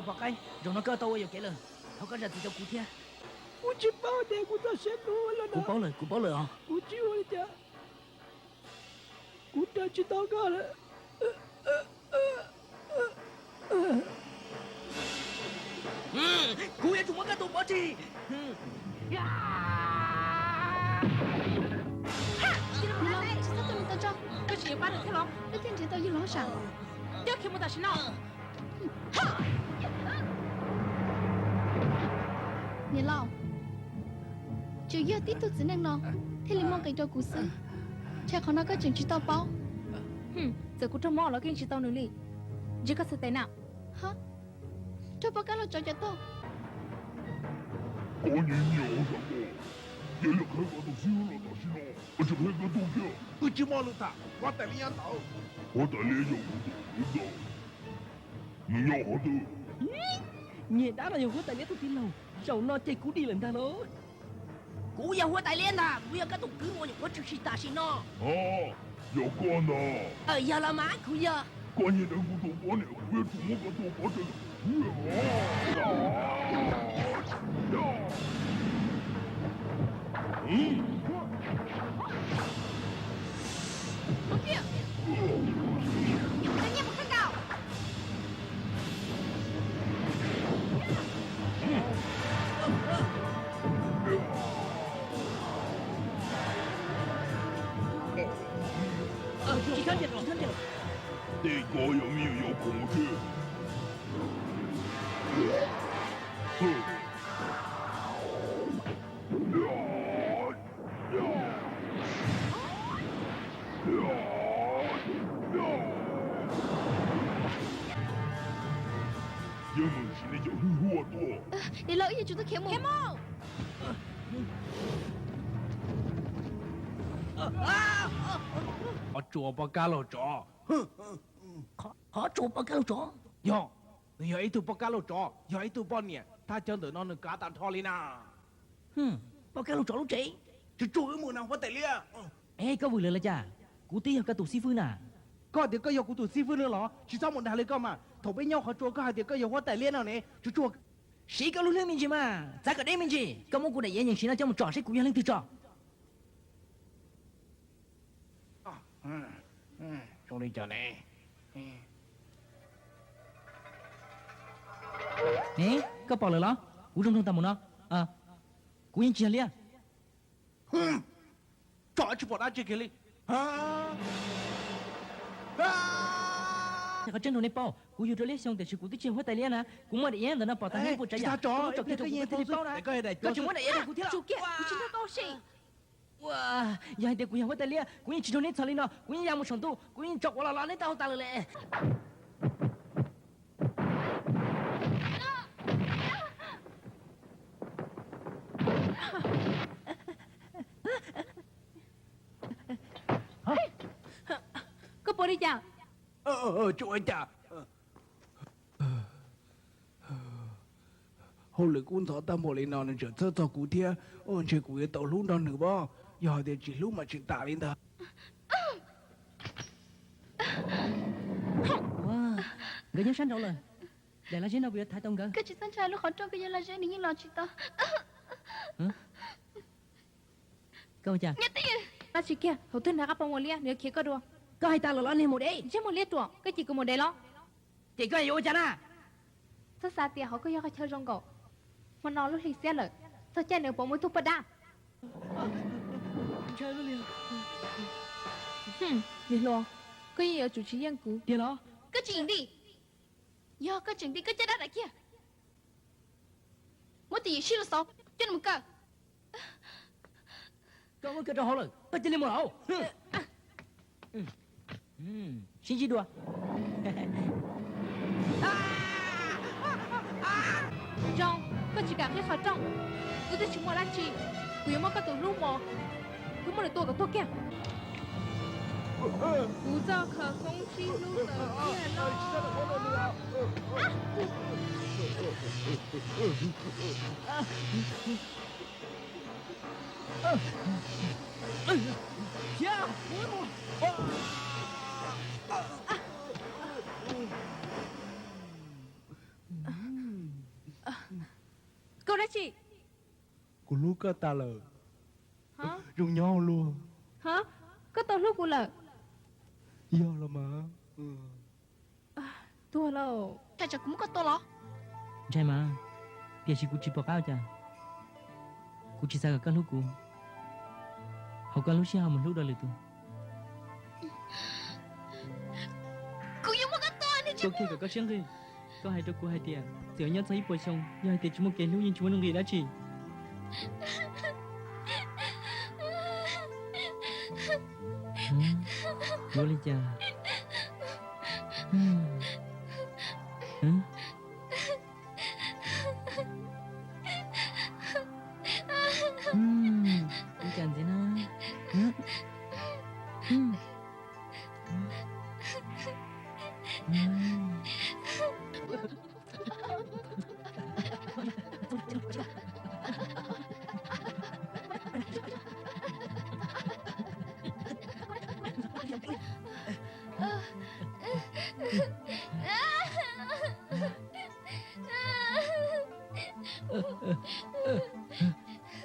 Poj qaib, zaum no koj tau ua yuam kev lawm, thov koj zam txim rau kuv thiab. Kuv tsis paub tias kuv txoj sia hnub lawm. Kuv paub lawm, kuv paub lawm os. Kuv tsis ua li cas. Kuv raws tsis tau koj lawm. Kuv yuav tsum muab koj tua pov tseg. Niam laus, tsis txhob tuaj nws tau tso. Koj tsis yuav pab nws thiab los? Peb thiaj nrhiav tau yawg laus sam. Coj khiav mus tam sim no. Niam laus, tsuas yog tib tug txiv neej no thiaj li muaj nqis rau kuv xwb, ntshe qhov no koj tseem tsis tau paub. Txawm kuv raug mob los yeej tsis tau nws li. Ntsib koj txhais tes na. Raug poj kab laug tsov cov tuag. Koj nyiam nyiam ua sam koj, ces lam qhia koj tus xib hwb los tam sim no, tsis qhia koj tuaj kiag. Wb tsis muaj lus tham, huab tais liab nyob tod. Huab tais liab yog kuv tus xib hwb, nws nyob qhov twg? Niag dab no yog huab tais liab tus tij laug, zaum no ces kuv dim lawm ntag lauj. Kuv yog huab tais liab ntag, kuv yog koj tus kwv uas nyuam qhuav tshwm sim tam sim no. Yog koj ntag. Yog los mas kuv yog. Koj nyiag dab kuv tus poj niam, kuv yuav tsum muab koj tua pov tseg. Tsis txhob ntsia rau, tsis txhob ntsia rau. Tej ko yog me nyuam yaus khoom thiab. Yeej meem siv nej cov hwj huam tuaj. Niam laus, wb yuav tsum tau khiav mus. Qhov tsua poj kab laug tsov. Qhov tsua poj kab laug tsov? Yog, nws yog ib tug poj kab laug tsov, yog ib tug poj niam, thaj chaw ntawm no nws kav tag nrho li na. Poj kab laug tsov lub tsev. Tsuag tsuag wb mus na huab tais liab. Es koj vwm lawm los cas? Kuv twb yog koj tus xib fwb na. Koj hais tias koj yog kuv tus xib fwb no los? Tsis txhob mus dag li koj mas. Thaum peb nyob qhov tsua koj hais tias koj yog huab tais liab no ne. Tsuag tsuag. Siv koj lub hlwb me ntsis mas, txav kom deb me ntsis. Koj muab kuv daim iav yees siv no coj mus tsom seb kuv yog leej twg tso. Zoo li cas ne? Ne, koj pom lawm los? Kuv zoo nroog tag mus no. Kuv yeej tsis yog liab. Tsom tsis pom dab tsi kiag li. Qhov tseeb rau nej paub, kuv yug rau liab xyoo tiam sis kuv twb tsis yog huab tais liab na. Kuv muaj daim iav ntawm no pom tag nrho puas tsav yam, kuv muab tsom kiag rau kuv thiaj li paub na. Koj tsis muab daim iav rau kuv thiab los? Yog hais tias kuv yog huab tais liab, kuv yeej tsis nrog koj ua si. Kuv yeej ya mus saum ntuj, kuv yeej tso quav los los neb tau tas lawm le. Koj puas li cas? Tsis ua cas. Hauj lwm kub ntxhov tag npaum li no nws tseem txhawj txog kuv thiab. Ntshe kuv yuav tau hlub nrog nws pob. Yog hais tias tsis hlub mas tseem tas li ntag. Nkawd nyob sab nraud lawm. Daim lag zeb no kuv yuav thaiv tau nkawd. Koj tsis txhob ntshai, lub qhov rooj koj yuav lag zeb nws yeej los tsis tau. Koj ua cas? Dab tsi kiag, thaum twg nrog qab pov muas liab nws yuav khiav koj dua? Koj hais tas lawm los niag maum dev? Ntsej muag liab ruam, koj cem kuv maum dev los? Ces koj yuav ua cas na? Txhob xav tias qhov koj yog qhov chaw zoo nkaus. Hmo no lub hli xiab lawm, txog caij nws pom muaj ib tug poj dab. Niam hluas, koj yeej yuav tsum tsis yeej kuv. Tiag los? Koj tseem nti. Yog koj tseem nti koj caj dab daim kiag. Muab tus yim sij los xauv, coj nws mus kaw. Koj muab kaw rau hauv lawm, koj cia li mus lawm. Sib ntsib dua. Zoo, koj tsis kam qhib qhov rooj, wb twb tsis muaj dab tsi. Kuv yuav muab koj tus hlub mos, wb muab nws tua kom tuag kiag. Kuv txoj khawv koob sib hlub tawm kiag no. Ua dab tsi? Kuv hlub koj tas lawm. Zoo nyob luag. Koj tau hlub kuv lawm? Yog los mas. Tuag lauj. Thaj tsam kuv muab koj tua los? Ntshai mas, tiam sis kuv tsis pom qab ua cas. Kuv tsis xav kom koj hlub kuv, hauv koj lub sij hawm mus hlub rau lwm tus. Kuv yuav muab koj tua, koj kiag kom koj siab nqig. Koj hais rau kuv hais tias txawm nyob txog ib puas xyoo, yog hais tias tsis muaj kev hlub yeej tsis muaj nuj nqis dab tsi. Yuav li cas? Ib cas ntxiv na.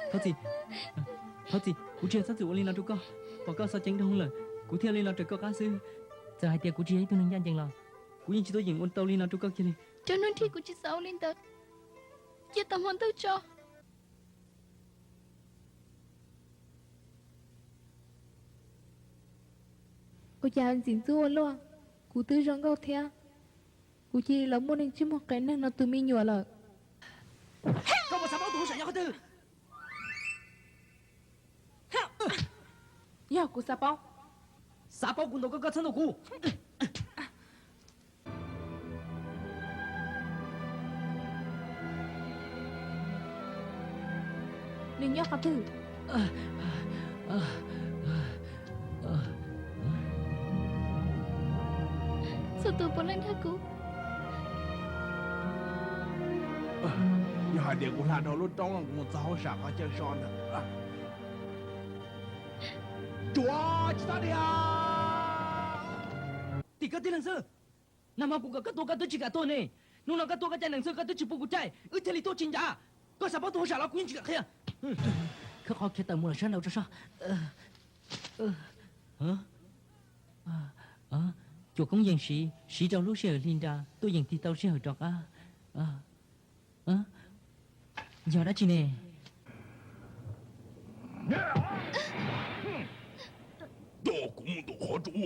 Thov txim, thov txim, kuv tsis yog txhob txwm ua li no rau koj. Pom koj xov ceev dhau lawm, kuv thiaj li los raws koj qab xwb. Txawm hais tias kuv tsis yog ib tug neeg ncaj ncees los kuv yeej tsis tuaj yeem ua tau li no rau koj kiag li. Rau hnub nrig kuv tsis xav ua li ntawd, cia tau hmo ntuj tso. Ua cas ntxim ntxub ua luaj, kuv twb zoo nkauj thiab, kuv cia li los muaj neeg tsij muag qe neeg no tus me nyuam lawm. Koj puas xav paub tus hauj sam yog qhov twg? Yog kuv xav paub. Xav paub kuv ntaus koj, koj txhob ntaus kuv. Nws nyob qhov twg? Txhua tus puav leej dag kuv. Yog hais tias kuv hla dhau lub roob no kuv mus txog hauj sam qhov chaw so ntag. Tsuav tsis txhob dhia. Tim koj tib leeg xwb. Nag hmo kuv kom koj tua koj twb tsis kam tua ne. Hnub no koj tua koj cai nees xwb koj twb tsis pub kuv caij, wb thiaj li tuaj tsis ncav. Koj xav paub tus hauj sam los kuv yeej tsis kam qhia. Khawb qhov khiav tawm mus lawm sab nraud tso soj. Cuam koob yees siv, siv rau lub sij hawm hli nra tuaj yeem tig tau sij hawm rov qab. Yog dab tsi ne? Tos kuv mus ntaus qhov rooj.